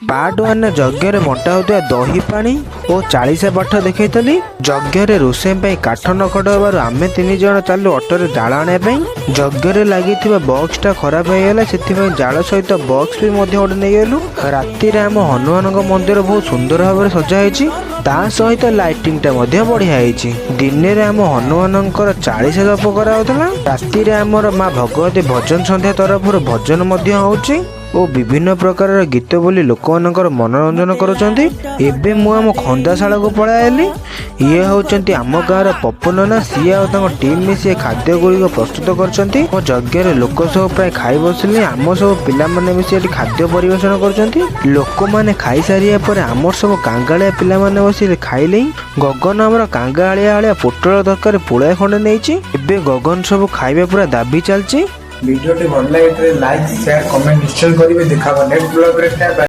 Part ୱାନ୍ରେ ଯଜ୍ଞରେ ବଣ୍ଟା ହେଉଥିବା ଦହି ପାଣି ଓ ଚାଳିଶା ପାଠ ଦେଖେଇଥିଲି। ଯଜ୍ଞରେ ରୋଷେଇ ପାଇଁ କାଠ ନଖଟ ହେବାରୁ ଆମେ ତିନି ଜଣ ଚାଲୁ ଅଟୋରେ ଜାଳ ଆଣିବା ପାଇଁ। ଯଜ୍ଞରେ ଲାଗିଥିବା ବକ୍ସଟା ଖରାପ ହେଇଗଲା, ସେଥିପାଇଁ ଜାଳ ସହିତ ବକ୍ସ ବି ମଧ୍ୟ ଗୋଟେ ନେଇଗଲୁ। ରାତିରେ ଆମ ହନୁମାନଙ୍କ ମନ୍ଦିର ବହୁତ ସୁନ୍ଦର ଭାବରେ ସଜା ହେଇଛି, ତା ସହିତ ଲାଇଟିଂଟା ମଧ୍ୟ ବଢିଆ ହେଇଛି। ଦିନରେ ଆମ ହନୁମାନଙ୍କର ଚାଳିଶା ଜପ କରାଯାଉଥିଲା। ରାତିରେ ଆମର ମା ଭଗବତୀ ଭଜନ ସନ୍ଧ୍ୟା ତରଫରୁ ଭଜନ ମଧ୍ୟ ହଉଛି ଓ ବିଭିନ୍ନ ପ୍ରକାରର ଗୀତ ବୋଲି ଲୋକମାନଙ୍କର ମନୋରଞ୍ଜନ କରୁଛନ୍ତି। ଏବେ ମୁଁ ଆମ ଖନ୍ଦାଶାଳକୁ ପଳାଇଆଇଲି। ଇଏ ହେଉଛନ୍ତି ଆମ ଗାଁର ପପୁ ନନା। ସିଏ ଆଉ ତାଙ୍କ ଟିମ୍ ମିଶି ଏ ଖାଦ୍ୟ ଗୁଡ଼ିକ ପ୍ରସ୍ତୁତ କରିଛନ୍ତି। ମୋ ଯଜ୍ଞରେ ଲୋକ ସବୁ ପ୍ରାୟ ଖାଇ ବସିଲେ। ଆମ ସବୁ ପିଲାମାନେ ମିଶି ଏଠି ଖାଦ୍ୟ ପରିବେଷଣ କରୁଛନ୍ତି। ଲୋକମାନେ ଖାଇସାରିବା ପରେ ଆମର ସବୁ କାଙ୍ଗାଳିଆ ପିଲାମାନେ ବସି ଖାଇଲେ। ଗଗନ ଆମର କାଙ୍ଗାଳିଆ ଭଳିଆ ପୋଟଳ ତରକାରୀ ପୁଳାଏ ଖଣ୍ଡେ ନେଇଛି। ଏବେ ଗଗନ ସବୁ ଖାଇବା ପୁରା ଦାବି ଚାଲିଛି। ଭିଡ଼ିଓଟି ଭଲ ଲାଗିଥିଲେ ଲାଇକ୍, ସେୟାର, କମେଣ୍ଟ ନିଶ୍ଚୟ କରିବେ। ଦେଖା ହବ ନେକ୍ସଟ ବ୍ଲଗରେ।